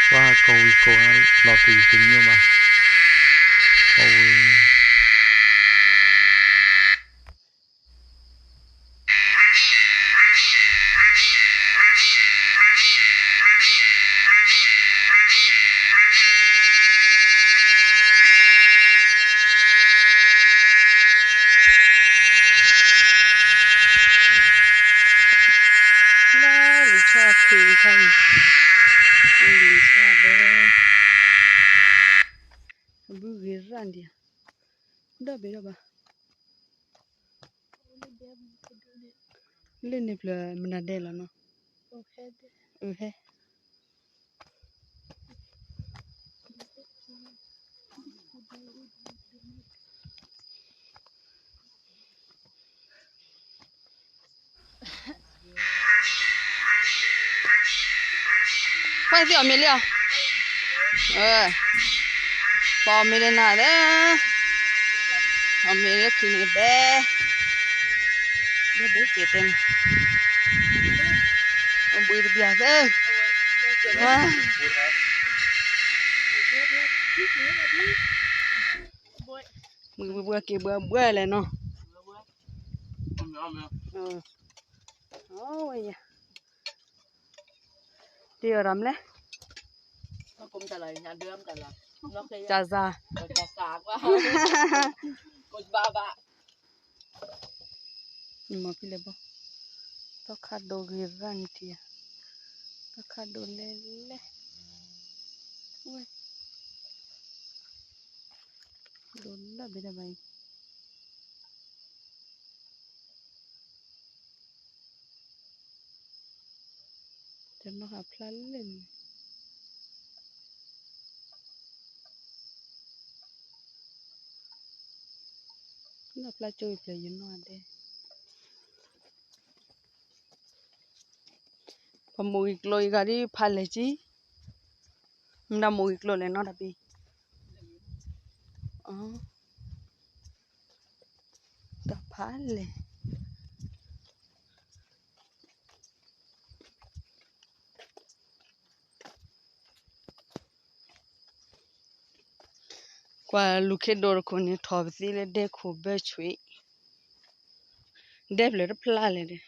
ပှၤကိးဝံၤကိးလီၤတံၢ်တညိၣ်ဘၣ်, ကိးဝံၤ လၢလံာ်ဆီခံခါအံၤ, လံာ်ဆီဘဲ, အဘုဂ့ၤရၣ်ဒံး, ဒီဘ့ၣ်ဒီးဘၣ်, လၢန့ၣ်ဖျၢၣ်မနုၤဒဲးလီၤနီၤ, အဟဲ ပှၤသ့ၣ်အီၣ်မ့ၤလံဧါ, ပှၤအီၣ်မ့ၤလၢနၤလၢ, အီၣ်မ့ၤလၢခံန့ၣ်ဘဲ, ဘဲဘဲကဲတဲန့ၣ်, အဘှံးတဘျီသၢ, ဘှံးဘှံးဘှံးက့ၤဘှံးဘှံးလဲၣ်နီၤ, အဝဲယၤ တ့ၢ်အီၤဒီးမလဲၣ်, တၢ်စၤ, နမၤဖဲလဲၣ်ဘီ, သီခါဒိးဂ့ၤရၣ်န့ၣ်ထံဧါ, သီခါဒိးလဲၣ်လဲၣ်, ဝဲ ဒိးလၢဘ့ၣ်ဒၣ်ဘၣ်အံၤ တနီၤဟးဖျါလၢန့ၣ်, နီၢ်ဖျါကၠိအံၤဖျၢၣ်ယနီၢ်ဒဲး, ပမိၢ်ဂ့ၤကျိၤအံၤဂၤဒ်ဖးလဲၢ်ကံ, မ့ၢ်ဒၣ်မိၢ်ဂ့ၤကျိၤလဲၣ်နီတဘ့ၣ်, တၢ်ဖးလဲၢ် ကွၢ်လူၤခ့ဒိၣ်တခိၣ်န့ၣ် ထီၣ်ပသံလၢဒဲခိၣ်ဘၢဆွံး, ဒဲဖျၢၣ်တဖျါလဲၣ်ဒီး,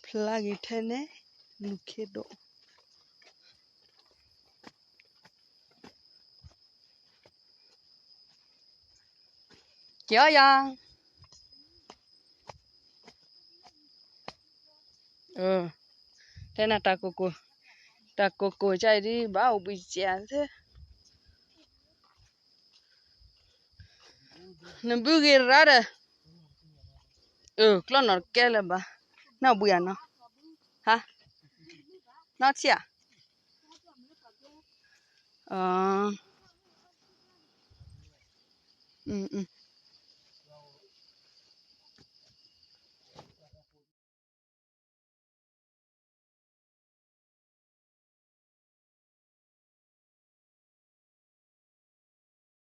ဖျါဂ့ၤထဲန့ၣ် လူၤခ့ဒိၣ် က့ၤအီယၤ, တဲနၤတၢ်ကိၢ်ကိၢ်, တၢ်ကိၢ်ကိၢ်ကၢ်အံၤဒ်ဘၣ်အိၣ်ဘှံးစဲးသ့, နဘုဂ့ၤရၣ်ဒီး, ကျီၢ်နီၢ်တကဲလၢၤဘၣ်, နီၢ်ဘှံးဧါနီၤ, ဟါ, နီၢ်ထံၣ်ဧါ အ